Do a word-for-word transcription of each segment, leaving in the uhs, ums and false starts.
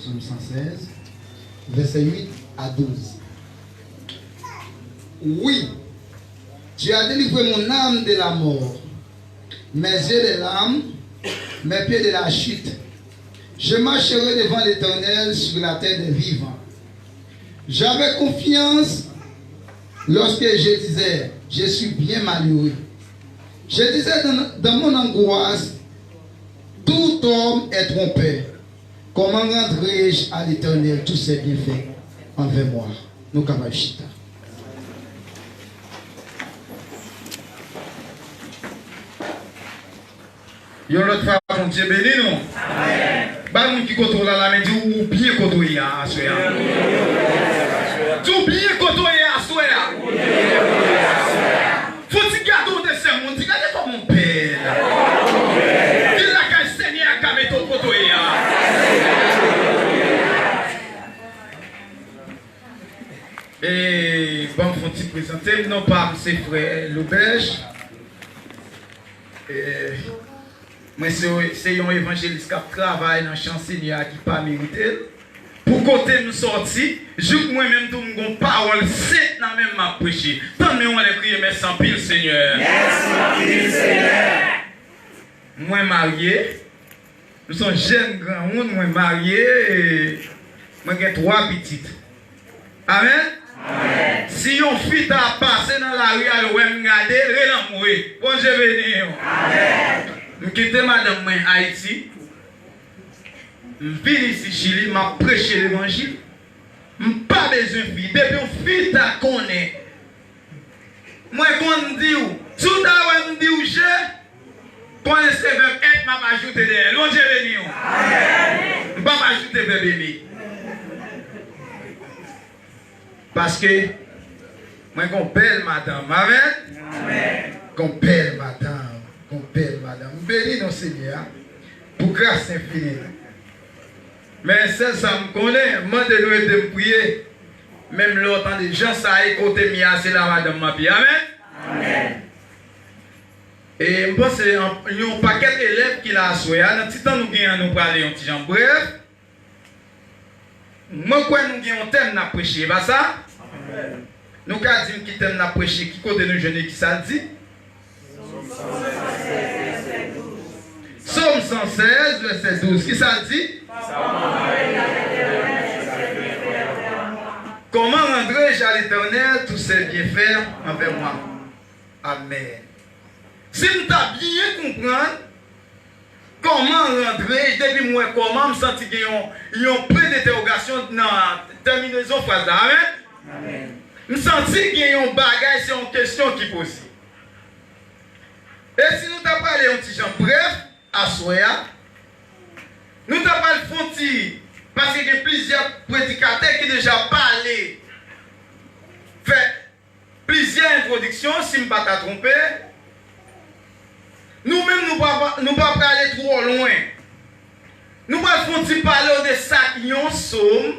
Psaume cent seize, versets huit à douze. Oui, tu as délivré mon âme de la mort, mes yeux des larmes, mes pieds de la chute. Je marcherai devant l'Éternel sur la terre des vivants. J'avais confiance lorsque je disais, je suis bien malheureux. Je disais dans, dans mon angoisse, tout homme est trompé. Comment rendrai-je à l'Éternel tous ses bienfaits envers moi? Nou kapab chita. Yon lòt fwa, Bondye beni nou. Bay moun ki kote w la, la men, di w, ou byen kote w ye a, aswè a. Di w byen kote w ye a, aswè a. Fò w ti gade w de sè moun, di, gade kòman w bèl. Di lakay Senyè a ka mete w kote w ye a. E, ban m fè yon ti prezante m. Non pa m se frè Lobèch. E, mwen se, se yon evanjelis k ap travay nan chan Senyè a ki pa merite l. Pou kote m sòti, jouk mwen menm tou m gon pawòl sent nan men m m ap preche. Tann men w anlè, kriye, mèsi anpil, Senyè. Mèsi anpil, Senyè. Mwen marye, m se yon jèn granmoun, mwen marye, e mwen gen twa pitit. Amèn. Si yon fi ta pase nan lari a, yo wè m gade l, rele anmwe. Bondye beni w. M kite madanm mwen Ayiti. M vin isi Chili, m ap preche levanjil. M pa bezwen fi. Depi yon fi ta konnen, mwen konn di w, si w ta wè m di w je, konnen se vèb èt m ap ajoute dèyè l. Bondye beni w. M p ap ajoute vèb eme. Paske mwen gon bèl madanm. Amèn. Gon bèl madanm. Gon bèl madanm. M beni non Senyè a pou gras enfini l. Men sèl sa m konnen, m mande nou ede m priye. Menm lè w tande jan sa ye, kote m ye a, se la madanm m ap ye. Amèn. E m panse an, yon pakèt elèv ki la aswè a, nan ti tan nou genyen an, nou prale yon ti jan brèf. Mwen kwè nou gen yon tèm n ap preche, e pa sa? Nou ka di m ki tèm n ap preche, ki kote nou jwenn li, ki sa l di? Sòm san sèz, vèsè douz. Ki sa l di? Comment rendrai-je à l'Éternel tous ses bienfaits envers moi? Amèn. Si m ta byen konprann, comment rendrai-je, depi m wè comment, m santi gen yon, yon pwen dentèwogasyon nan tèminezon fraz la. Amèn? M santi gen yon bagay, se yon kesyon ki poze. E si nou ta pale yon ti jan brèf, aswè a, nou ta pral fè yon ti, paske gen plizyè predikatè ki deja pale, fè plizyè entwodiksyon, si m pa ta twonpe. Nou menm, nou pa, nou pa prale twò lwen. Nou pral fè yon ti pale w de sa k yon sòm,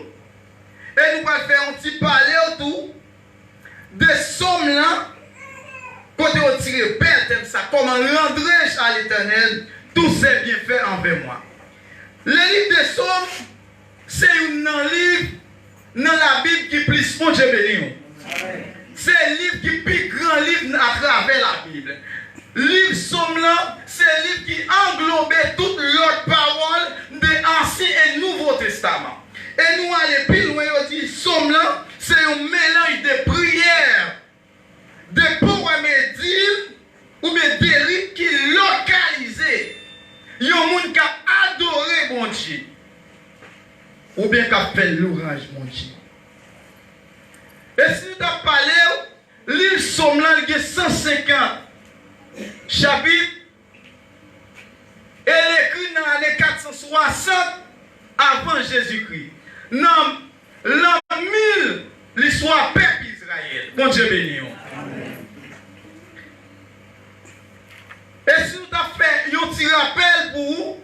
e nou pral fè yon ti pale w tou de sòm lan, kote yo tire bèl tèm sa, comment rendrai-je à l'Éternel tous ses bienfaits envers moi? Le livre de Sòm, se youn nan liv nan Labib ki plis, Bondye beni w. Se liv ki pi gran liv atravè Labib. Liv Sòm lan, se liv ki anglobe tout lòt pawòl de Ansyen e Nouvo Testaman. E nou ale pi lwen, yo di Sòm lan, se yon melanj de priyè, de powèm edil oubyen de rit ki lokalize yon moun k ap adore Bondye oubyen k ap fè lwanj Bondye. E si nou ta pale w, liv Sòm lan, li gen san senkant chapit, e l ekri nan ane kat san swasant avan Jezikri, nan lan mil listwa pèp Izrayèl. Bondye beni w. E si nou ta fè yon ti rapèl pou ou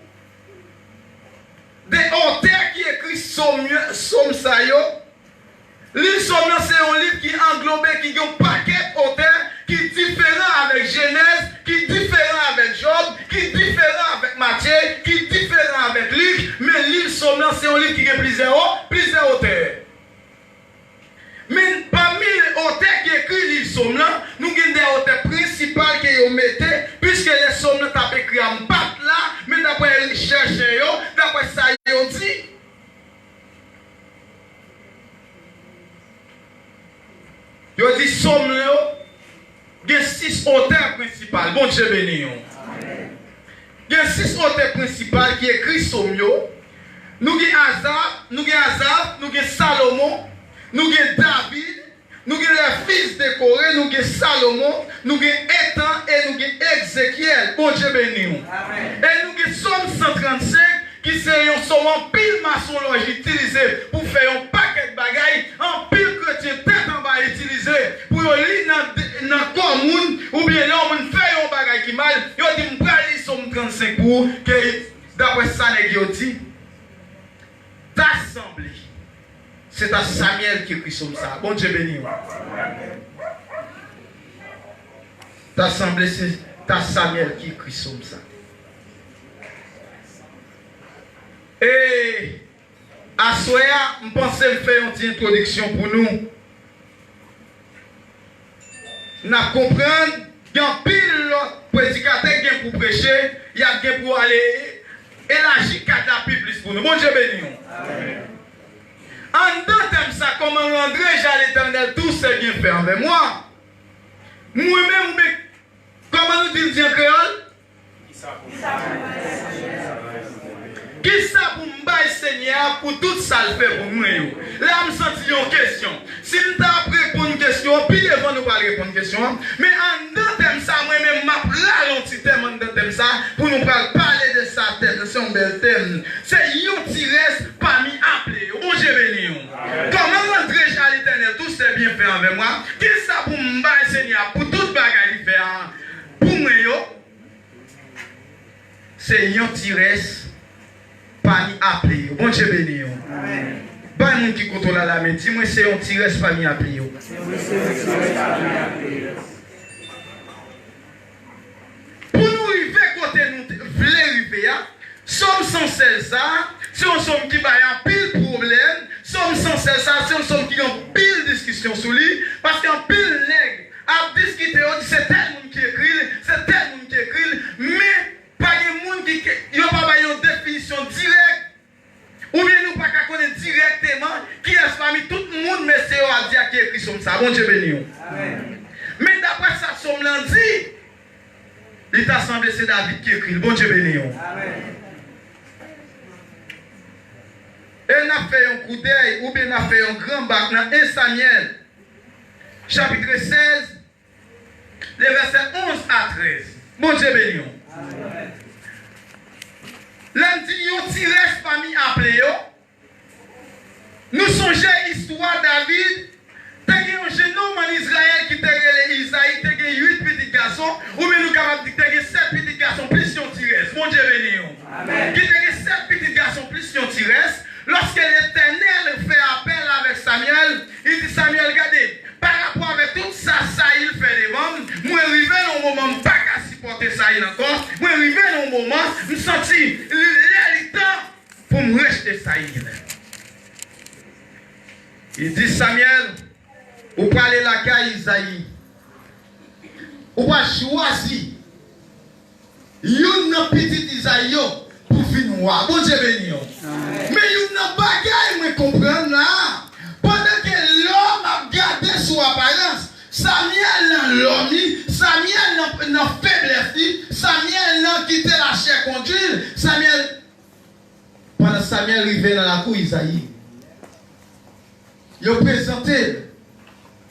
de otè ki ekri sòm yo, sòm sa yo, liv Sòm nan se yon liv ki anglobe, ki gen yon pakèt otè ki diferan avèk Jenèz, ki diferan avèk Jòb, ki diferan avèk Matye, ki diferan avèk Lik, men liv Sòm nan se yon liv ki gen plizyè o-, plizyè otè. Men pami otè ki ekri liv Sòm lan, nou gen de otè prensipal ke yo mete, piske lè Sòm lan t ap ekri a, m pa t la, men daprè chèchè yo, daprè sa yo di, yo di Sòm yo gen sis otè prensipal. Bondye beni yo. Gen sis otè prensipal ki ekri Sòm yo. Nou gen Azaf, nou gen Azaf, nou gen Salomon, nou gen David, nou gen les fils de Coré, nou gen Salomon, nou gen Etan e nou gen Egzekyèl. Bondye beni w. E nou gen Sòm san trannsenk, ki se yon sòm anpil masonlòj itilize pou fè yon pakèt bagay, anpil kretyen tèt anba itilize pou yo li nan, nan kò moun, oubyen lè yon moun fè yon bagay ki mal, yo di, "M pral li Sòm trannsenk pou ou," ke daprè sa nèg yo di, ta sanble se ta Samyèl ki ekri Sòm sa. Bondye beni w. Ta sanble se ta Samyèl ki ekri Sòm sa. E aswè a, m panse m fè yon ti entwodiksyon pou nou. N ap konprann, gen anpil lòt predikatè k gen pou preche, y ap gen pou ale elaji kad la pi plis pou nou. Bondye beni w. Anndan tèm sa, comment rendre à l'Éternel tous ses bienfaits envers moi? Mwen menm, oubyen, kòman nou di l di an kreyòl? Kisa pou m bay Senyè a pou tout sa l fè pou mwen yo? La, m santi yon kesyon. Si m ta ap reponn kesyon an, pi devan nou pral reponn kesyon an. Men anndan tèm sa, mwen menm, m ap rale yon ti tèm anndan tèm sa, pou nou pral pale de sa tèm nan. Se yon bèl tèm. Se yon ti rès pami aple yo. Bondye beni w. Comment rendre à l'Éternel tous ses bienfaits envers moi? Kisa pou m bay Senyè a pou tout bagay li fè a pou mwen yo? Se yon ti rès pami aple yo. Bondye beni yo. Bay moun ki kote w la lamen, di mwen, "Se yon ti rès pami aple yo." Pou nou rive kote nou te vle rive a, Sòm san sèz sa, se yon sòm ki bay anpil pwoblèm. Sòm san sèz sa, se yon sòm ki gen anpil diskisyon sou li, paske anpil nèg ap diskite, yo di se tèl moun ki ekri l, se tèl moun ki ekri l, men pa gen moun ki, ki, yo pa bay yon definisyon dirèk, oubyen nou pa ka konnen dirèkteman kiyès pami tout moun mesye yo ap di a ki ekri sòm sa. Bondye beni w. Men daprè sa sòm lan di, li ta sanble se David ki ekri l. Bondye beni w. E n ap fè yon koudèy, oubyen n ap fè yon gran bak nan en Samyèl, chapitre sèz, le vèsè onz a trèz. Bondye beni w. Lè m di yon ti rès pami aple yo, nou sonje istwa David, te gen yon jennonm ann Izrayèl ki te rele Izayi, ki te gen uit pitit gason, oubyen nou kapab di ki te gen sèt pitit gason plis yon ti rès. Bondye beni w. Ki te gen sèt pitit gason plis yon ti rès. Lòske Letènèl fè apèl avèk Samyèl, li di Samyèl, "Gade, pa rapò avèk tout sa Sayil fè devan m, mwen rive nan yon moman m pa ka sipòte Sayil ankò. Mwen rive nan yon moman, m santi lè li tan pou m rejte Sayil." Li di Samyèl, "Ou prale lakay Izayi. Ou pral chwazi youn nan pitit Izayi yo pou vin wa." Bondye beni w. Men youn nan bagay mwen konprann la, pandan ke lòm ap gade sou aparans, Samyèl nan lòm li, Samyèl nan, nan feblès li, Samyèl nan kite lachè kondui l, Samyèl, pandan Samyèl rive nan lakou Izayi, yo prezante l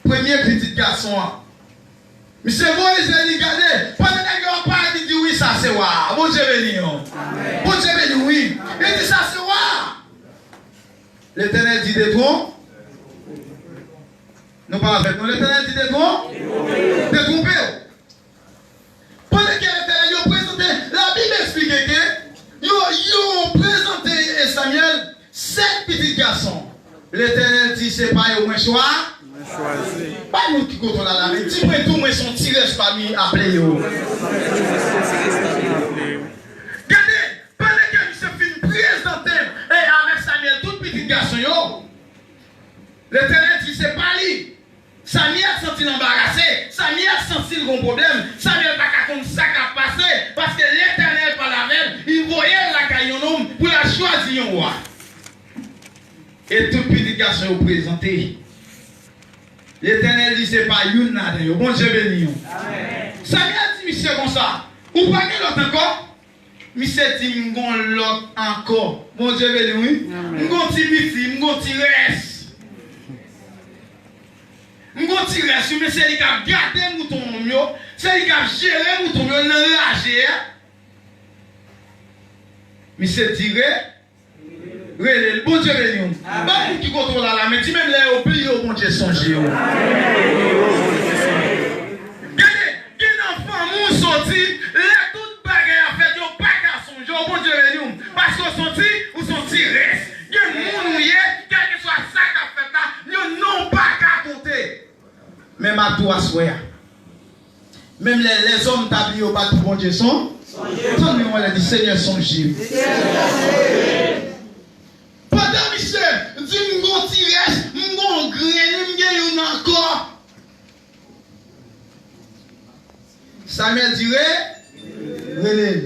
premye pitit gason an. Misye voye je li gade. Pandan nèg yo ap pale, li di, "Wi, sa se wa a." Bondye beni yo. Bondye beni w, wi. Li di, "Sa se wa a." Letènèl di, "Detwon-, nou pa avèk nou." Letènèl di, "Detwon-, detwonpe w." Pandan ke Letènèl, yo prezante, Labib eksplike ke yo, yo prezante Samyèl sèt pitit gason. Letènèl di, "Se pa yo mwen chwa-, mwen chwazi." Bay moun ki kote w la, la, men di mwen tou, mwen se yon ti rès pami aple yo. Gade, pandan ke misye fin prezante, e avèk gason yo. Letènèl di se pa li. Samyèl santi l anbarase. Samyèl santi l gon pwoblèm. Samyèl pa ka konn sa k ap pase, paske Letènèl pale avè l. Li voye l lakay yon nonm pou l al chwazi yon wa. E tout pitit gason yo prezante. Letènèl di se pa youn ladan yo. Bondye beni yo. Samyèl di misye konsa, ou pa gen lòt ankò? Misye di m gon lòt ankò. Bondye beni w, wi. M gon ti piti, m gon ti rès. M gon ti rès, wi, men se li k ap gade mouton m yo. Se li k ap jere mouton m yo nan raje a. Misye di re, rele l. Bondye beni w. Ban moun ki kote w la, la, men di menm lè yo bliye w, Bondye sonje w. Gade, gen nan fanmi w soti, lè tout bagay ap fèt, yo pa ka sonje w, Bondye beni w. Paske w soti, ou soti rès. Gen moun ou ye, kèlkeswa sa k ap fèt la, yo non w pa ka konte. Men m ap di w aswè a. Menm lè lèzòm ta bliye w, bat pou Bondye son. Tann li, mwen di, Senyè, sonje m. Pandan misye di m gon ti rès, m gon grenn, m gen youn ankò. Samyèl di re, rele l.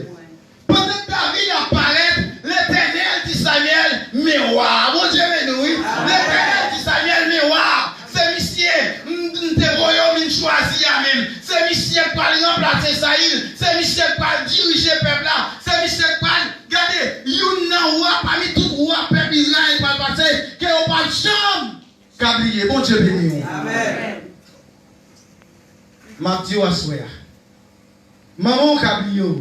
Pandan David ap parèt, Letènèl di Samyèl, men wa a. Bondye beni w, wi. Letènèl di Samyèl, men wa a, se misye m, m te voye w vin chwazi a menm. Se misye k pral ranplase Sayil. Se misye k pral dirije pèp la. Se misye k pral, gade, youn nan wa pami tout wa pèp Izrayèl pral pase, ke yo p ap janm ka bliye. Bondye beni w. M ap di w aswè a. Manman w ka bliye w.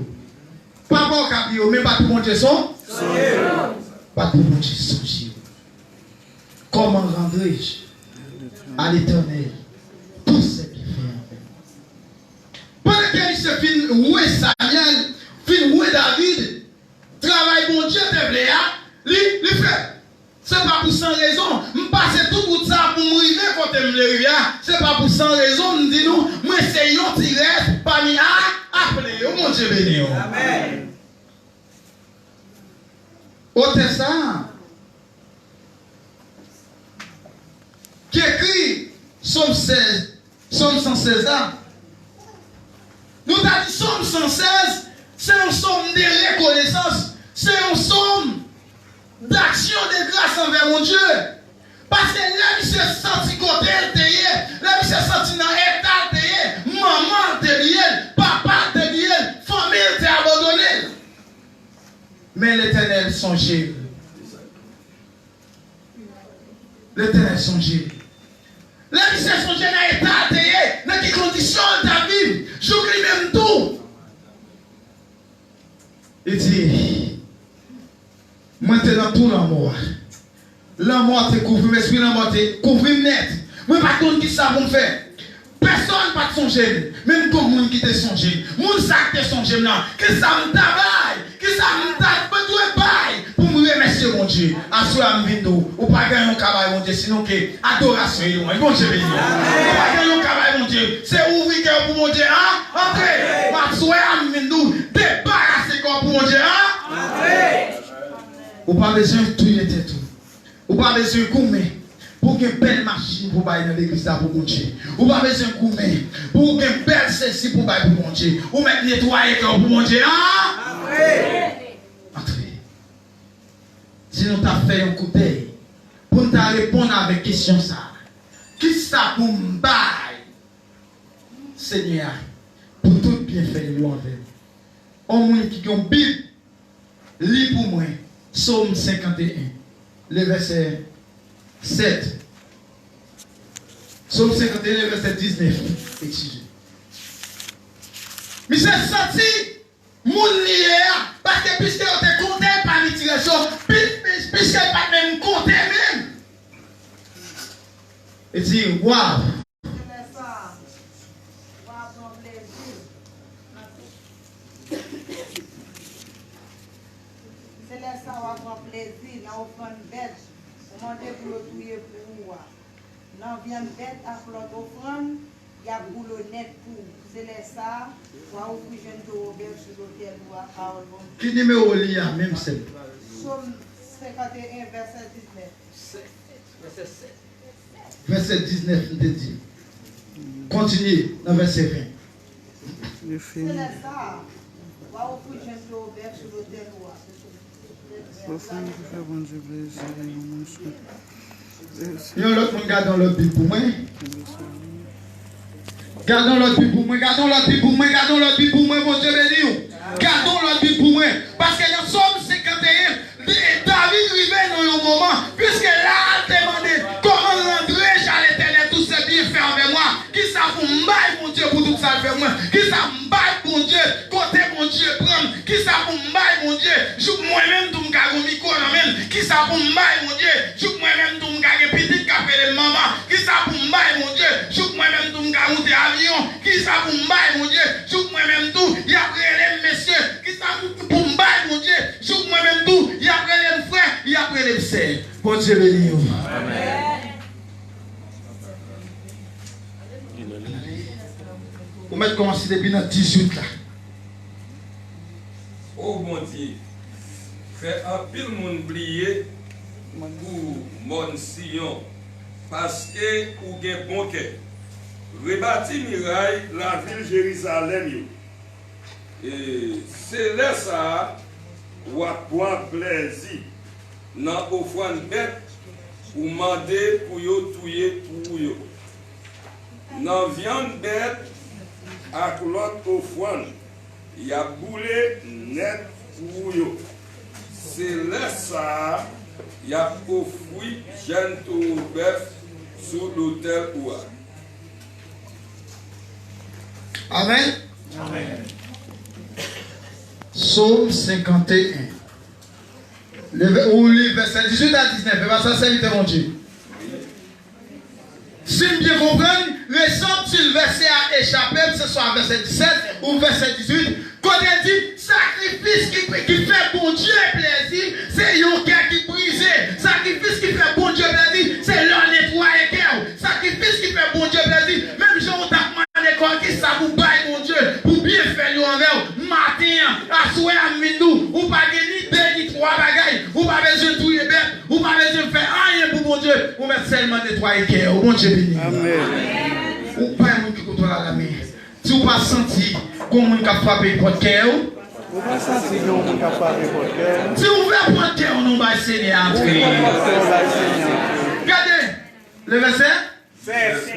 Papa w ka bliye w, men bat pou Bondye son. Bat pou Bondye sonje w. Comment rendrai-je à l'Éternel tous ses bienfaits envers moi? Pandan ke misye fin wè Samyèl, fin wè David, travay Bondye te vle a, li, li fè. Se pa pou san rezon. M pase tout wout sa a pou m rive kote m vle rive a. Se pa pou san rezon, m di nou, mwen se yon ti rès pami a, aple yo. Bondye beni w. Otè sa a, ki ekri Sòm sèz, Sòm san sèz la. Nou ta di Sòm san sèz, se yon sòm de rekonesans, se yon sòm d'aksyon de gras anvè Bondye. Paske lè misye santi kote l te ye, lè misye santi nan eta l te ye, manman l te bliye l, papa l te bliye l, fanmi l te abandone l. Men Letènèl sonje l. Letènèl sonje l. Lè misye sonje nan eta l te ye, nan ki kondisyon l t ap viv, jouk li menm tou. Li di, mwen te nan twou lanmò a. Lanmò te kouvri m, espri lanmò te kouvri m nèt. Mwen pa t konn ki sa pou m fè. Pèsonn pa t sonje m, men m gon moun ki te sonje m. Moun sa a ki te sonje m nan, ki sa m ta bay? Ki sa m ta dwe bay pou m remèsye Bondye? Aswè a m vin di w, ou pa gen anyen w ka bay Bondye, sinon ke adorasyon e lwanj. Bondye beni w. Ou pa gen anyen w ka bay Bondye, se ouvri kè w pou Bondye a, antre. Aswè a m vin di w, debarase kò w pou Bondye a, antre. Ou pa bezwen touye tèt ou. Ou pa bezwen goumen pou w gen bèl machin pou w bay nan legliz la pou Bondye. Ou pa bezwen goumen pou w gen bèl sesi pou w bay pou Bondye. Ou mèt netwaye kè w pou Bondye. A! Antre. Si nou ta fè yon koudèy pou n ta reponn avèk kesyon sa a, kisa pou m bay Senyè a pou tout byenfè li yo anvè m? Yon moun ki gen yon Bib, li pou mwen Sòm senkanteyen, le vèsè sèt. Sòm senkanteyen, le vèsè diznèf. Eskize. Misye santi moun li ye a, paske piske yo te konte l pami ti rès yo, pi-, pi-, piske l pa t menm konte menm. Li di, waw! Se lè sa a, w a pran plezi. Se lè sa a, w a pran plezi nan ofrann bèt ou mande pou yo touye pou ou a. Nan vyann bèt ak lòt ofrann, y ap boule w nèt tou. Se lè sa a, w a ofri jèn towo bèf sou lotèl ou a, pawòl Bondye. Ki nimewo w li a menm, sè m? Sòm senkant e en, vèsè diznèf. Vèsè diznèf, m te di. Kontinye nan vèsè ven. Yo fini. Se lè sa a, w a ofri jèn toro bèf sou lotèl ou a. Ofrann ki fè Bondye plezi, yon mouchwa. Yon lòt moun gade yon lòt Bib pou mwen. Gade yon lòt Bib pou mwen, gade yon lòt Bib pou mwen, gade yon lòt Bib pou mwen, Bondye beni w. Gade yon lòt Bib pou mwen. Paske nan Sòm senkanteyen, David rive nan yon moman, piske la a l te mande, comment rendre-je à l'Éternel tous ses bienfaits envers moi? Kisa pou m bay Bondye pou tout sa l fè pou mwen? Kisa m bay Bondye? Kote Bondye pran m? Kisa pou m bay Bondye? Jouk mwen menm tou m ka gen mikwo nan men m. Kisa pou m bay Bondye? Jouk mwen menm tou m ka gen pitit k ap rele m manman. Kisa pou m bay Bondye? Jouk mwen menm tou m ka moute avyon. Kisa pou m bay Bondye? Jouk mwen menm tou y ap rele m mesye. Kisa pou m bay Bondye? Jouk mwen menm tou y ap rele m frè, y ap rele m sè. Bondye beni w. Ou mèt kòmanse depi nan dizuit la. O Bondye, fè anpil moun bliye pou mòn Siyon, paske ou gen bon kè. Rebati miray lavil Jerizalèm yo. E se lè sa a, w ap pran plèzi nan ofrann bèt ou mande pou yo touye pou ou yo. Nan vyann bèt ak lòt ofrann y ap boule nèt pou ou yo, se lè sa a y ap ofri jèn towo bèf sou lotèl ou a. Amèn. Amèn. Sòm senkanteyen. Leve, ou li vèsè dizuit a diznèf, e pa sa, sèvitè Bondye? Si m byen konprann, rezon si vèsè a echape m, se swa vèsè disèt ou vèsè dizuit, kote l di, sakrifis ki, ki fè Bondye plèzi, se yon kè ki brize. Sakrifis ki fè Bondye plèzi, se lè w netwaye kè w. Sakrifis ki fè Bondye plèzi, menm jan w t ap mande kò w kisa pou bay Bondye, pou byenfè l yo anvè w. Maten an, aswè a, m vin di w, ou pa gen ni de ni twa bagay, ou pa bezwen touye bèt, ou pa bezwen fè anyen pou Bondye, ou mèt sèlman netwaye kè w. Bondye beni w. Amèn. Ou bay moun ki kote w la lamen. Si w pa santi gon moun k ap frape pòt kè w, Ou pa santi gen yon moun k ap frape pòt kè w. Si w ouvè pòt kè w, nou bay Senyè a antre. Ou ouvè pòt kè w, bay Senyè a antre. Gade, le vèsè,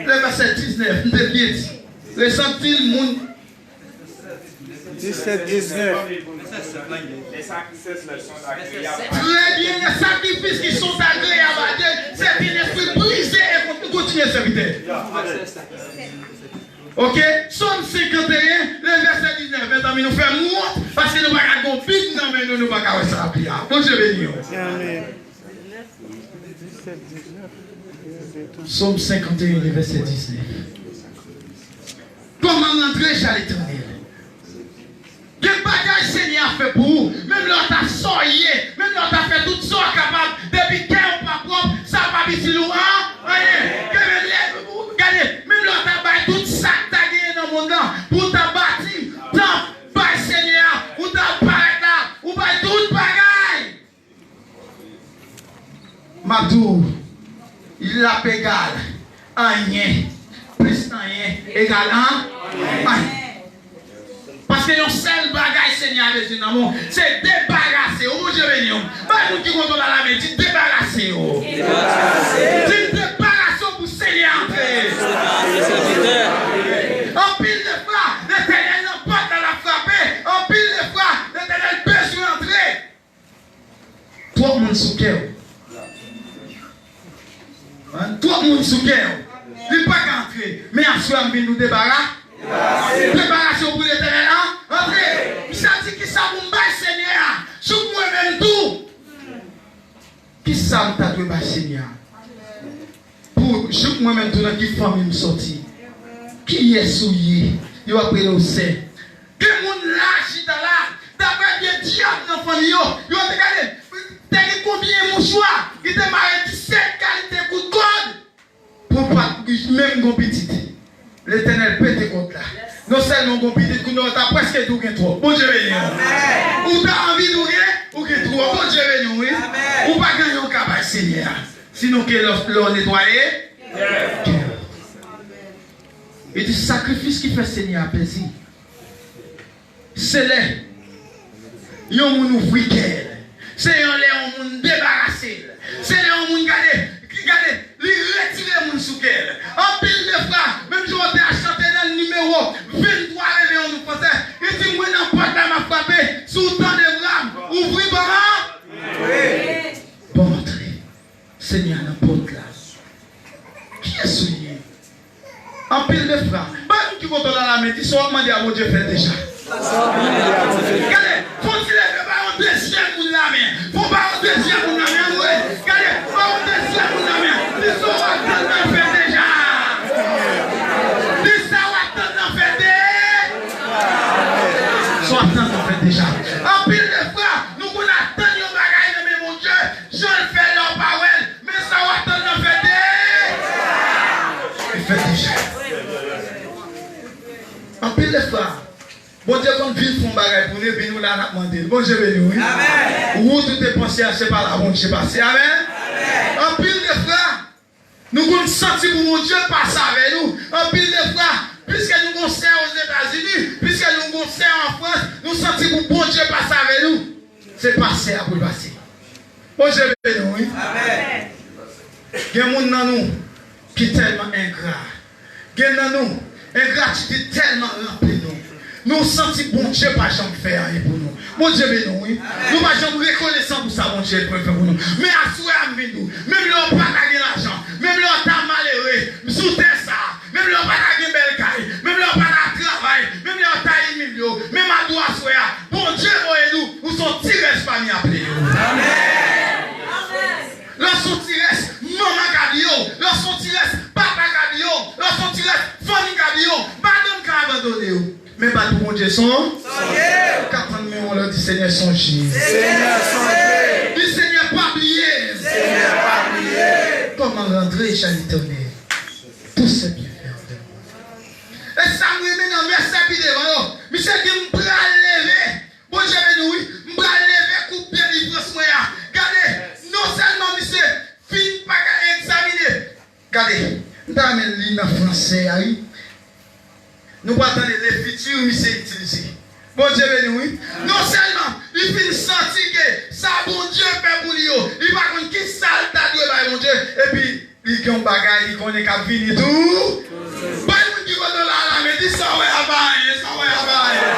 le vèsè diznèf, m te byen di. Resanti l moun. Disèt, diznèf. Trè byen, les sacrifices qui sont agréables à Dieu, c'est un esprit brisé et con-, kontinye, sèvitè. Ok? Sòm senkanteyen, le vèsè diznèf. Mezanmi, nou fè m wont, paske nou pa ka gon Bib nan men nou, nou pa ka wè sa ap li a. Bondye beni w. Amèn. Sòm senkanteyen, le vèsè diznèf. Comment rendre-je à l'Éternel? Gen bagay Senyè a fè pou ou, menm lè w ta sòye, menm lè w ta fè tout sa w kapab, depi kè w pa pwòp, sa p ap itil ou an, anyen. Gen menm lè, gade, menm lè w ta bay tout sa k ta genyen nan mond lan, pou w ta bati tanp, bay Senyè a, ou ta parèt la, ou bay tout bagay. M ap di w, l ap egal anyen, plis anyen egal an, anyen. Paske yon sèl bagay Senyè a bezwen nan men w, se debarase w. Bondye beni w. Bay moun ki kote w la lamen, di, debarase w. Di, debarase w pou Senyè a antre. Anpil de fwa, Letènèl nan pòt la, l ap frape. Anpil de fwa, Letènèl bezwen antre. Twòp moun sou kè w. Hein? Twòp moun sou kè w. Li pa ka antre. Men aswè a m vin nou debara-, debarase w pou Letènèl an, antre. Misye di, kisa pou m bay Senyè a? Jouk mwen menm tou. Kisa m ta dwe bay Senyè a? Pou jouk mwen menm tou, nan ki fanmi m soti? Kiyès ou ye? Yo ap rele w sè. Gen moun la chita la, daprè vye dyab nan fanmi yo, yo te gade, te gen konbyen mouchwa, li te mare disèt kalite kout kòd pou pa t menm gon pitit. Letènèl pete kòd la. Non sèlman w gon pitit, kounye a w ta prèske di w gen twòp. Bondye beni w. Ou ta anvi di w gen, ou gen twòp. Bondye beni w, wi. Ou a, sinon ke lè, lè w netwaye kè w. Li di, sakrifis ki fè Senyè a plezi, se lè yon moun ouvri kè l, se yon lè yon moun debarase l, se lè yon moun gade, gade, li retire moun sou kè l. Anpil de fwa, menm jan w te a chante nan nimewo venntwa, reveye yon nou fransè, li di, mwen nan pòt la, m ap frape, si w tande vra m, ouvri ban m. Ban m antre. Senyè a nan pòt la. Kiyès ou ye? Anpil de fwa. Bay moun ki kote w la lamen, di sa w ap mande a Bondye fè l deja. Gade, fò w ti leve bay yon dezyèm moun lamen. Fò w bay yon dezyèm moun lamen, ann wè. Gade, bay yon dezyèm moun lamen. Di sa w ap tann nan fè deja. Di sa w ap tann nan fè deja. Sa w ap tann nan fè deja. Anpil de fwa, nou konn atann yon bagay nan men Bondye. Jan l fè lè w pa wè l, men sa w atann nan fè de-, fè deja. Anpil de fwa, Bondye konn vin fè yon bagay pou nou, epi nou la n ap mande l. Bondye beni w, wi. Wout ou te panse a, se pa la Bondye pase. Amèn. Anpil de fwa, nou konn santi pou Bondye pase avè nou. Anpil de fwa, piske nou gon sè Ozetazini, piske nou gon sè an Frans, nou santi pou Bondye pase avè nou. Se pase a pou l pase. Bondye beni w, wi. Gen moun nan nou ki tèlman engra. Gen nan nou, engratitid tèlman ranpli nou. Nou santi Bondye pa janm fè anyen pou nou. Bondye beni w, wi. Nou pa janm rekonesan pou sa Bondye fè pou nou. Men aswè a, m vin di w, menm lè w pa ta gen lajan, menm lè w ta malere sou tè sa a, menm lè w pa ta gen bèl kay, menm lè w pa ta travay, menm lè w ta imilye w, men maten aswè a, Bondye voye nou, ou se yon ti rès pami aple yo. Amèn. Lè w se yon ti rès, manman ka bliye w. Lè w se yon ti rès, papa ka bliye w. Lè w se yon ti rès, fanmi ka bliye w. Madanm ka abandone w. Men bat pou Bondye, son. Sonje. K ap tann men w lè w di, Senyè, sonje. Senyè, sonje. Di, Senyè, pa bliye m. Senyè, pa bliye m. Comment rendre à l'Éternel tous ses bienfaits envers moi? E sa m renmen nan vèsè pi devan yo. Misye di, m pral leve. Bondye beni w, wi. M pral leve koup delivrans mwen an. Gade, non sèlman misye fin pa ka egzamine. Gade, m ta renmen li nan fransè a, wi. Nou pral tande le futur misye itilize. Bondye beni w, wi. Non sèlman li fin santi ke sa Bondye fè pou li yo, li pa konn ki sa l ta dwe bay Bondye, epi li gen yon bagay li konnen k ap vini tou. Bay moun ki kote w la, la, men di sa w wè a pa anyen, sa w wè a pa anyen.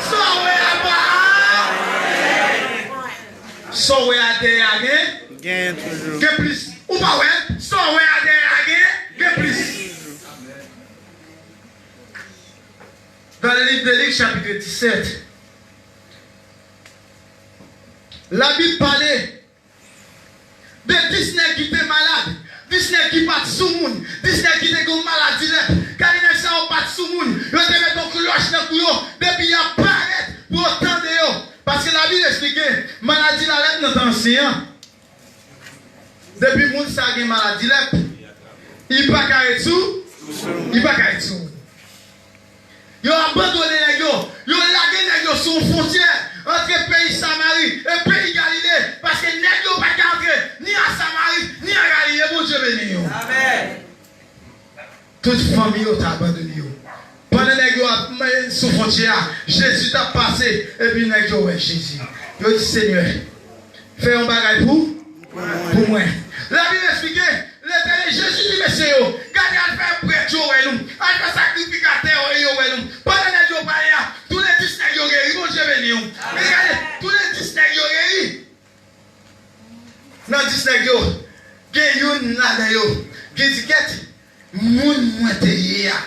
Sa w wè a pa anyen. Sa w wè a dèyè a gen? Gen toujou. Gen plis. Ou pa wè? Sa w wè a dèyè a gen? Gen plis. Dans le livre de Luc, chapitre dix-sept, Labib pale de dis nèg ki te malad, dis nèg ki pa t sou moun, dis nèg ki te gen maladi lèp. Gade nèg sa yo pa t sou moun, yo te met yon klòch nan kou yo, depi y ap parèt pou yo tande yo. Paske Labib eksplike, maladi lalèp nan tan ansyen an, depi moun sa gen maladi lèp, li pa ka ret sou, li pa ka ret sou moun. Yo abandone nèg yo. Yo lage nèg yo sou yon fwontyè antre peyi Samari e peyi Galile, paske nèg yo pa t ka antre ni a Samari, ni a Galile. Bondye beni yo. Amèn. Tout fanmi yo t abandone yo. Pandan nèg yo ap men sou fwontyè a, Jezi t ap pase, epi nèg yo wè Jezi. Yo di, Senyè, fè yon bagay pou, pou mwen. Labib eksplike, Letènèl Jezi di mesye yo, gade, al fè prèt yo wè nou, al fè sakrifikatè yo wè nou. Pandan nèg yo pale a, tou le dis nèg yo geri. Bondye beni w. Men gade, tou le dis nèg yo geri. Nan dis nèg yo, gen youn ladan yo ki di, kèt, moun mwen te ye a.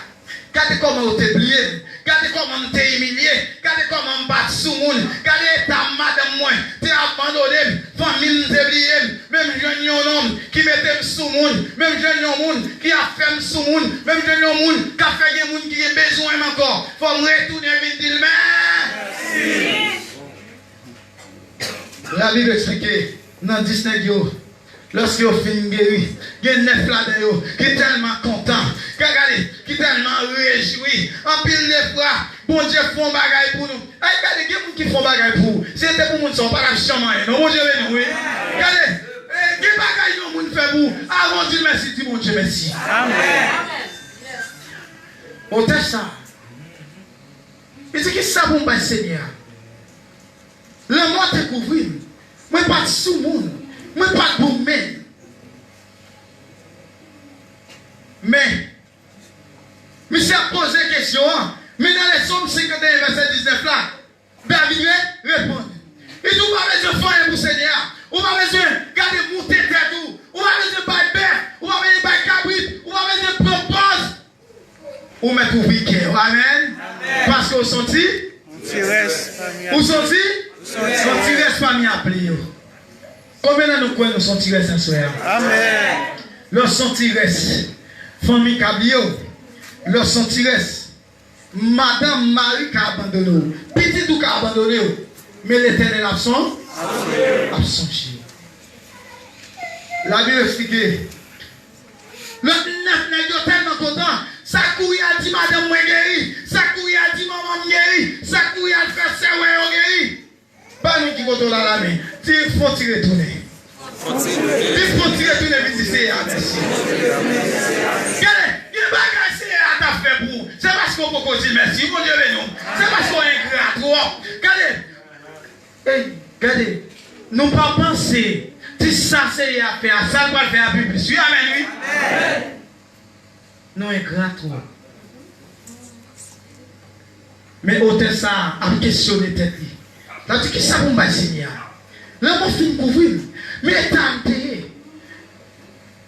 Gade kòman yo te bliye m. Gade kòman m te imilye. Gade kòman m pa t sou moun. Gade eta madanm mwen te abandone m. Fanmi m te bliye m. Men m jwenn yon nonm ki mete m sou moun. Men m jwenn yon moun ki ap fè m sou moun. Men m jwenn yon moun k ap fè gen moun ki gen bezwen m ankò. Fò m retounen vin di l mèsi. Labib eksplike, nan dis nèg yo, lòske yo fin geri, gen nèf ladan yo ki tèlman kontan, gade, ki tèlman rejwi. Anpil de fwa, Bondye fè yon bagay pou nou. Ay, gade, gen moun ki fè yon bagay pou ou. Si se te pou moun sa, ou pa t ap janm anyen, non. Bondye beni w, wi. Gade, pou, avan w di l mèsi, di Bondye mèsi. Amèn. Otè sa, li di, kisa pou m bay Senyè a? Lanmò te kouvri m. Mwen pa t sou moun. Mwen pa t goumen. Men, misye ap poze kesyon an. Men nan Sòm senkanteyen, vèsè diznèf la, David re-, reponn. Li di, ou pa bezwen fè anyen pou Senyè a. Ou pa bezwen gade moute tèt ou. Ou pa bezwen bay bèf. Ou pa bezwen bay kabrit. Ou pa bezwen pran pòz. Ou mèt ouvri kè w. Amèn. Amèn. Paske w se yon ti. Yon ti rès. Ou se yon ti. Yon ti rès pami a ple yo. Konbyen nan nou kwè nou se yon ti rès aswè a? Amèn. Lè w se yon ti rès, fanmi ka bliye w. Lè w se yon ti rès, madanm, mari ka abandone w. Pitit ou ka abandone w. Men Letènèl ap son-, ap sonje w. Labib eksplike, lòt nèf nèg yo tèlman kontan, sa kouri al di madanm mwen geri, sa kouri al di manman m geri, sa kouri al fè sè wè yo geri. Bay moun ki kote w la lamen. Di, fè yon ti retounen. Di, fè yon ti retounen vin di Seyè a mèsi. Gade, gen bagay Seyè a t ap fè pou ou. Se paske w poko di l mèsi. Bondye beni w. Se paske w engra twòp. Gade. Ey, gade. Nou pa panse ti sa Seyè a fè a, sa l pral fè a pi plis. Wi, amèn, wi. Nou engra twòp. Men otè sa a ap kesyone tèt li. L ap di, kisa pou m bay Senyè a? Lanmò fin kouvri m. Men eta m te ye.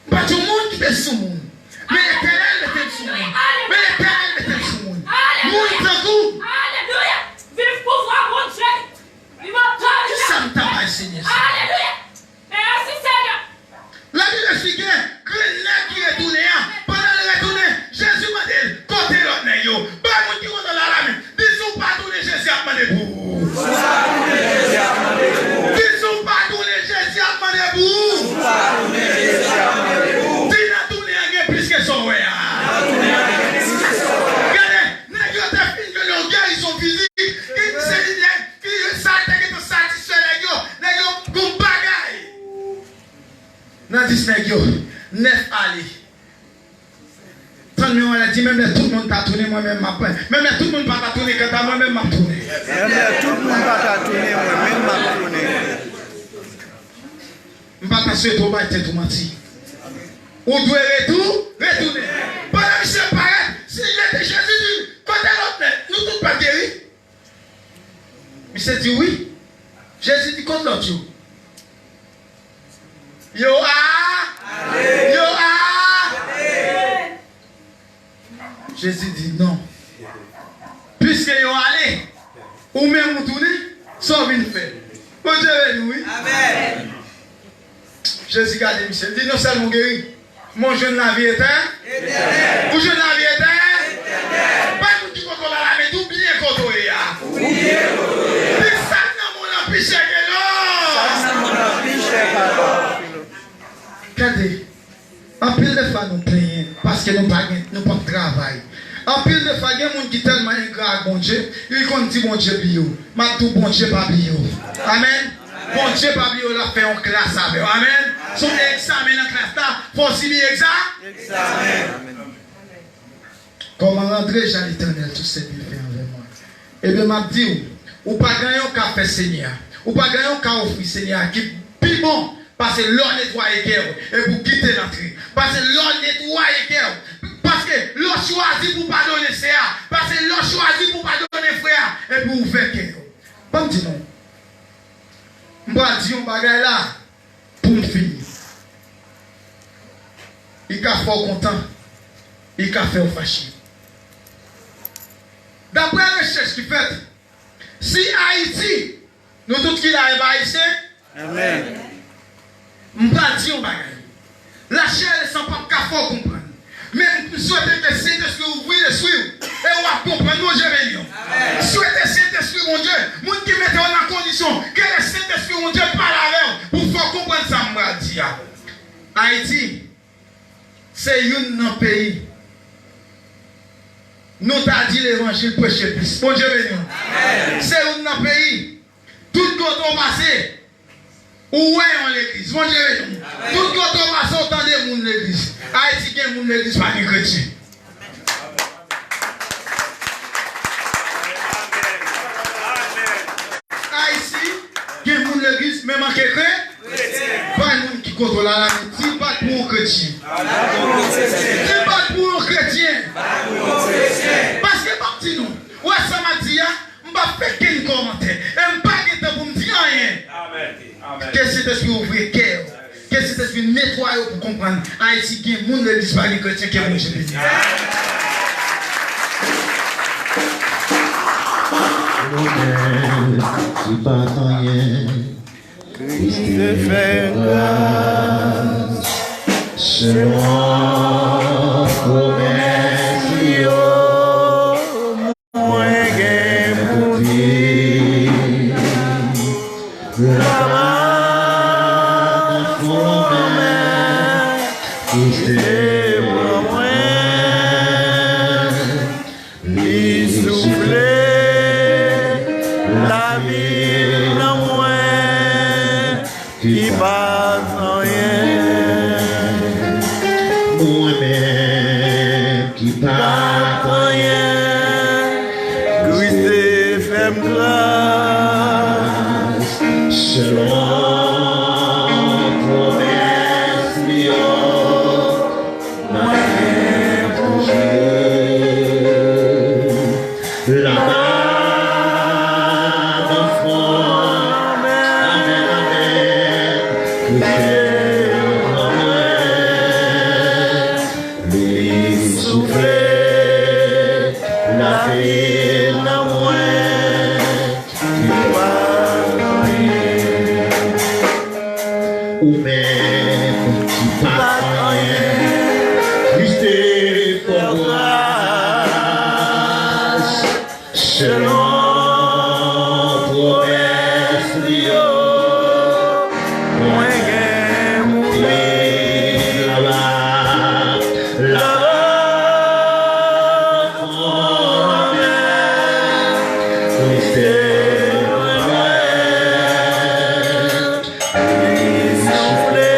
M pa t yon moun ki te sou moun. Men Letènèl mete m sou moun. Men Letènèl mete m sou moun. Moun tankou. Alelouya! Viv pouvwa Bondye! Viv otorite! Kisa m ta bay Senyè sa? Alelouya! Mèsi, Senyè! Labib eksplike, grenn nèg ki retounen an, pandan l retounen, Jezi mande l, kote lòt nèg yo? Bay moun ki kote w la lamen. Di, si w pa tounen, Jezi ap mande pou ou. Di, si w pa tounen, Jezi ap mande pou ou. Di, nan tounen an gen plis ke sa w wè a. Gade, nèg yo te fin jwenn yon gerizon fizik, ki se li nèg ki sa te gentan satisfè nèg yo, nèg yo gon bagay. Nan dis nèg yo, nèf ale. Tann men wè la di, menm lè tout moun ta tounen, mwen menm m ap, menm lè tout moun pa ta tounen, kanta mwen menm m ap tounen. Menm lè tout moun pa ta tounen, mwen menm m ap tounen. M pa ta swete w bay tèt ou manti. Ou dwe retou-, retounen. Pandan misye parèt, si Jezi di, kote lòt nèg? Nou tout pa t geri? Misye di wi. Jezi di, kot lòt yo? Yo a. Yo a. Jezi di, non. Piske yo ale, ou menm ou tounen, sa w vin fè? Bondye beni w, wi. Amèn. Jezi gade misye, li di, non sèlman w geri, men w jwenn lavi etè-, etènèl. Ou jwenn lavi etè-, etènèl. Bay moun ki kote w la lamen, di w byen kote w ye a. Ou byen kote w ye a. Di sa k nan men w lan pi chè ke lò. Sa k nan men w lan pi chè ke lò. Gade. Anpil de fwa nou plenyen paske nou pa gen, nou p ap travay. Anpil de fwa gen moun ki tèlman engra ak Bondye, li konn di Bondye bliye w. M ap di w, Bondye pa bliye w. Amèn. Bondye pa bliye w, l ap fè yon klas avè w. Amèn. Se yon egzamen nan klas la, fò w sibi egza-, egzamen. Kòman randre jan Letènèl Tousèvyèl fè anvè mwen? Ebyen, m ap di w, ou pa gen anyen w ka fè Senyè a. Ou pa gen anyen w ka ofri Senyè a ki pi bon pase lè w netwaye kè w epi w kite l antre. Pase lè w netwaye kè w. Paske lè w chwazi pou w padone sè a. Pase lè w chwazi pou w padone frè a epi w ouvè kè w. Ban m di nou, m pral di yon bagay la. Pou m fini, li ka fè w kontan, li ka fè w fache. Daprè rechèch ki fèt, si Ayiti, nou tout ki la e pa Ayisyen, amèn. M pral di yon bagay. Lachè e san p ap ka fè w konprann. Men m swete ke Sentespri ouvri lespri w e w ap konprann. Bondye beni w. M swete Sentespri Bondye, moun ki mete w nan kondisyon, ke Sentespri Bondye pale avè w pou fè w konprann sa m pral di a. Ayiti se youn nan peyi nou ta di levanjil preche plis. Bondye beni w. Se youn nan peyi tout kote w pase, Ou wè yon legliz, Bondye rejwenn ou. Tout kote w pase, w tande moun legliz. Ayiti gen moun legliz, pa gen kretyen. Ayiti gen moun legliz, men manke kre-, pa moun ki kote w la, la, men ti bat pou yon kretyen. Ti bat pou yon kretyen. Paske m ap di nou, ou wè sa m ap di a, m p ap fè kenn kòmantè. E m pa gen tan pou m di anyen. Ke Sentespri ouvri kè yo. Ke Sentespri netwaye yo pou konprann Ayiti gen moun legliz, pa gen kretyen, ke Bondye beni. Ou menm ki pa t anyen, Kris te fè gras selon pwomès li yo. Mwen gen pou di, laba nan fon lanmè, Kris te pran mwen, li soufle lavi nan mwen. Ki pa t anyen. Mwen menm ki pa t anyen, Kris te fè m gras. Selon pwomès li yo, mwen gen pou jwi. Laba nan fon. Amèn, amèn. Kris te pran mwen. Li soufle lavi nan mwen. Ki pa t anyen. Ou menm ki pa t anyen, Kris te fè w gras. Selon pwomès li yo, mwen gen pou viv laba, laba. Kris te pran mwen, li soufle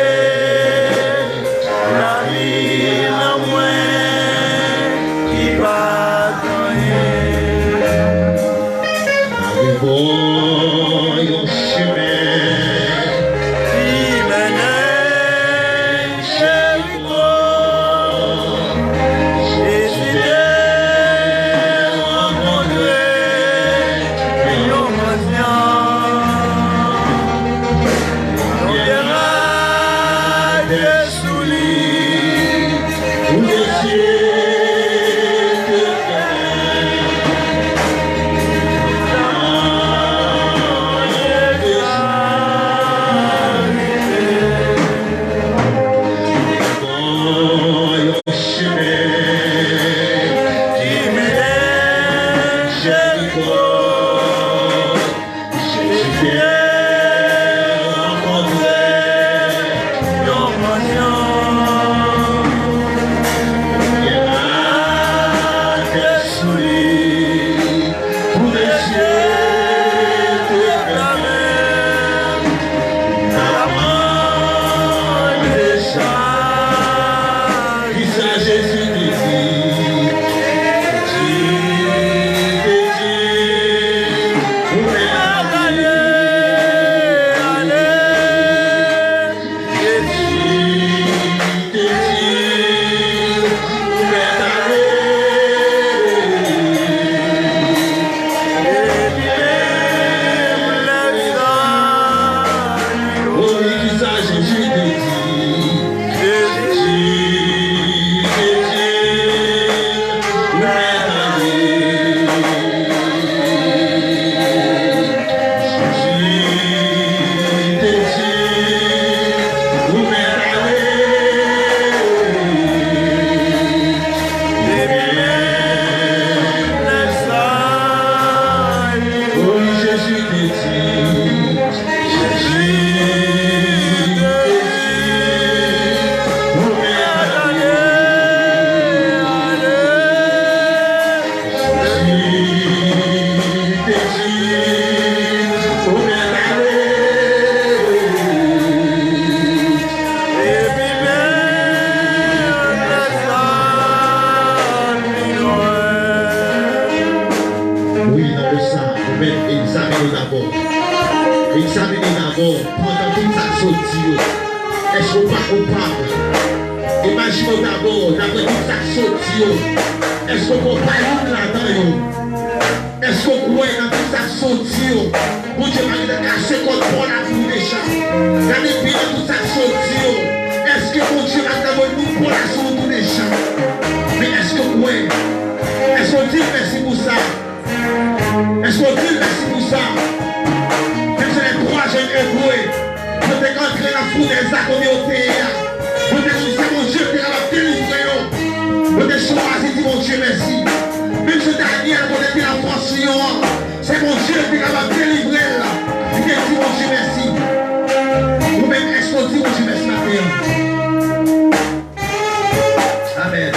pandan tout sa k sot di yo? Èske w pa koupab? Imajine w dabò, daprè tout sa k sot di yo, èske w pa youn ladan yo? Èske w kwè nan tout sa k sot di yo, Bondye pa gentan kase kòd pa w la pou ou deja? Gade byen nan tout sa k sot di yo, èske Bondye pa gentan voye moun pa w la sou wout ou deja? Men èske w kwè? Èske w di l mèsi pou sa? Èske w di l mèsi pou sa? Menm si lè twa jèn Ebre, yo te antre nan founèz la kote yo te ye a, yo te di se Bondye ki te kapab delivre yo. Yo te chwazi di Bondye mèsi. Menm si Danyèl, kote te nan fòs lyon an, se Bondye ki te kapab delivre l. Li te di Bondye mèsi. Ou menm, èske w di Bondye mèsi maten an? Amèn.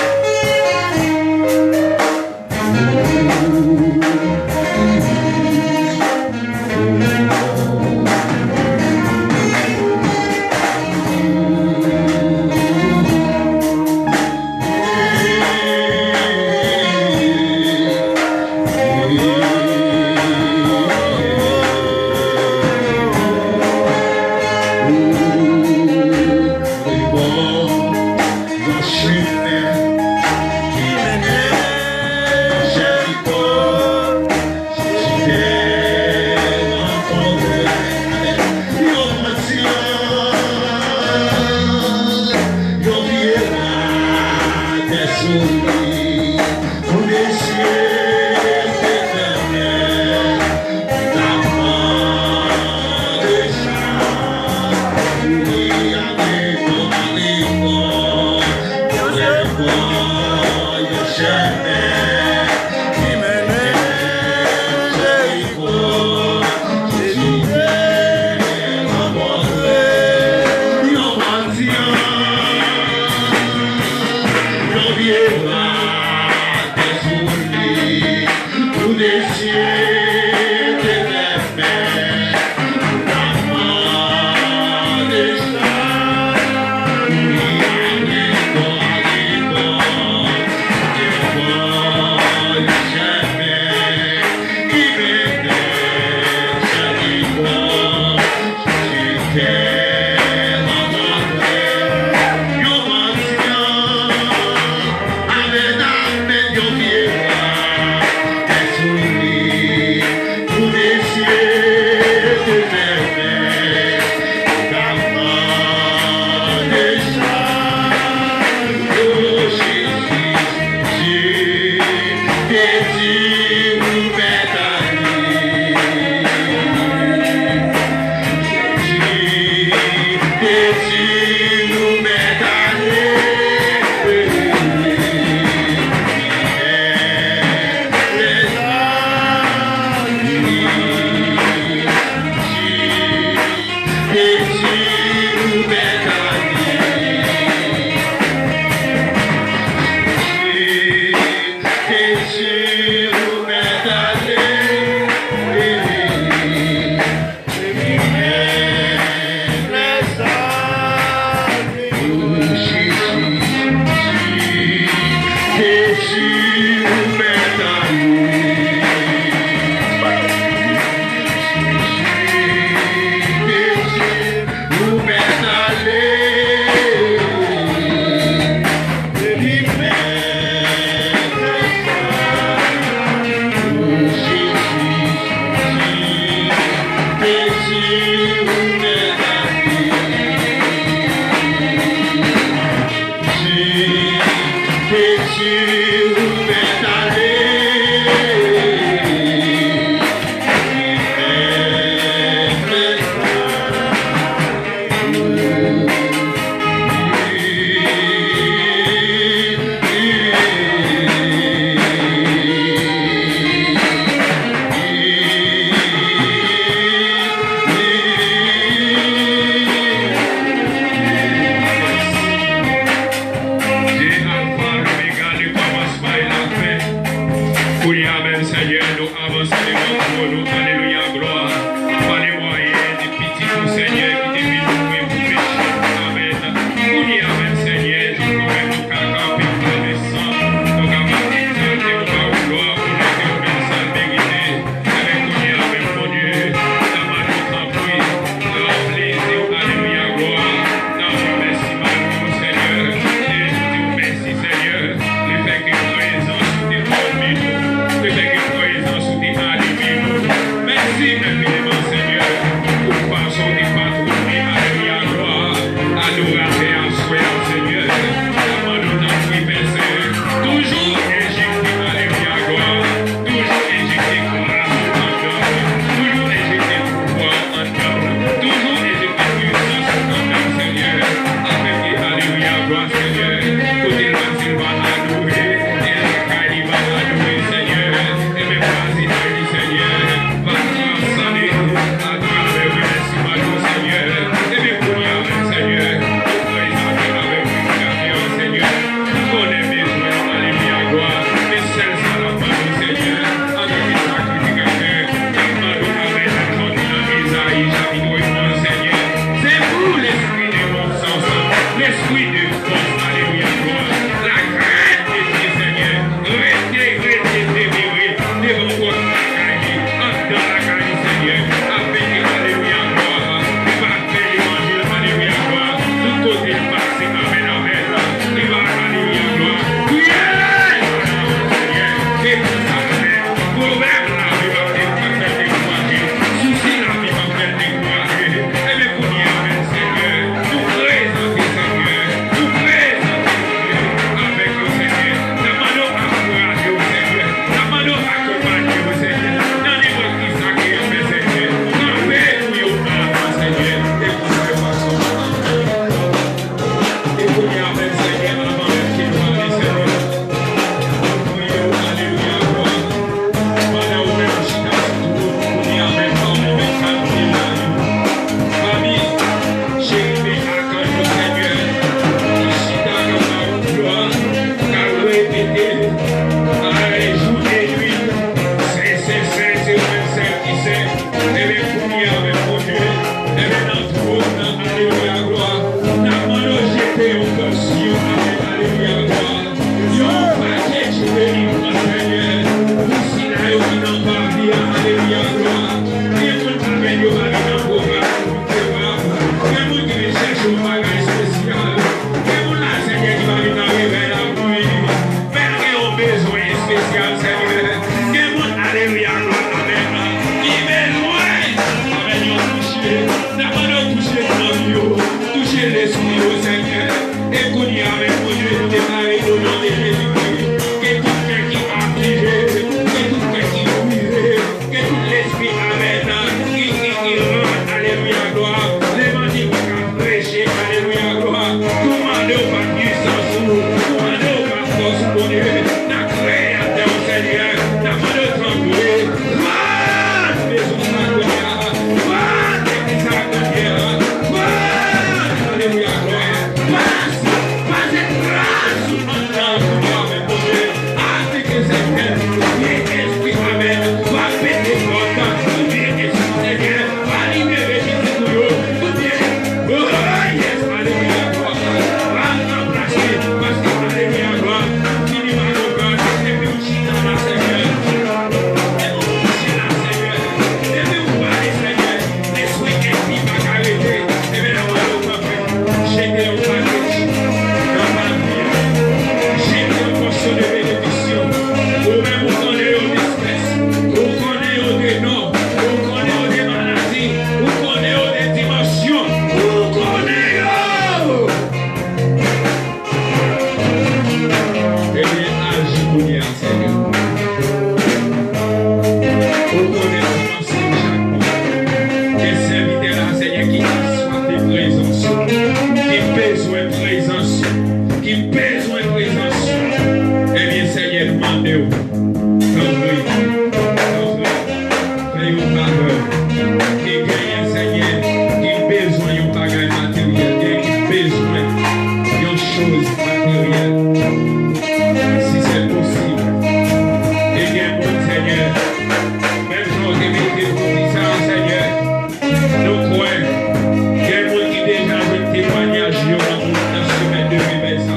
bezwen prezans ou, ki bezwen prezans ou, ebyen, Senyè, nou mande w, tanpri, tanpri, fè yon favè. Ki genyen, Senyè, ki bezwen yon bagay materyèl, genyen ki bezwen yon choz materyèl. Si se posib, e gen moun, Senyè, menm jan w te mete pou di sa, Senyè, nou kwè gen moun ki deja jwenn temwayaj yo nan moun nan semèn de fevriye sa.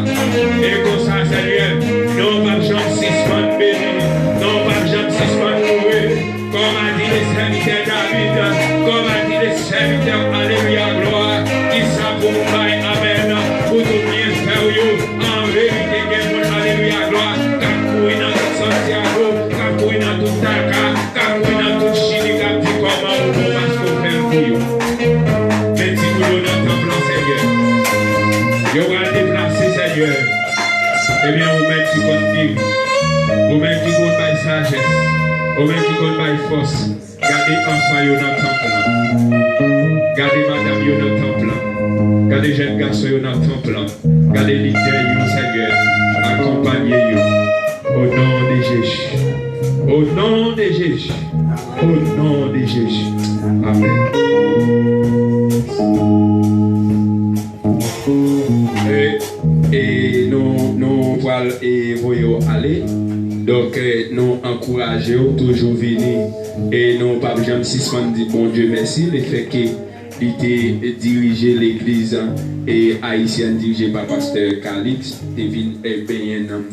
E konsa, Senyè, non w p ap janm sispann beni, non w p ap janm sispann louwe. Kòm a di le sèvitè David, kòm a di le sèvitè, alelouya, glwa, kisa pou m bay amèn pou tout byenfè w yo? An verite, gen moun, alelouya, glwa, k ap kouri nan tout Santiago, k ap kouri nan tout Taka, k ap kouri nan tout Chili, k ap di kòman ou bon paske w fè l pou yo. Men ti moun yo nan tanp lan, Senyè. Yo pral deplase, Senyè. Ebyen, ou menm ki konn geri, ou menm ki konn bay sajès, ou menm ki konn bay fòs, gade anfan yo nan tanp lan. Gade madanm yo nan tanp lan. Gade jèn gason yo nan tanp lan. Gade lidè yo, Senyè. Akonpanye yo. O non de Jezi. O non de Jezi. O non de Jezi. Amèn. E, e nou, nou pral, e, voye w ale. Donk, e, nou ankouraje w toujou vini. E nou p ap janm sispann di Bondye mèsi, lefètke li te dirije legliz, e, ayisyèn dirije pa pastè Calix, te vin, e, benyen nan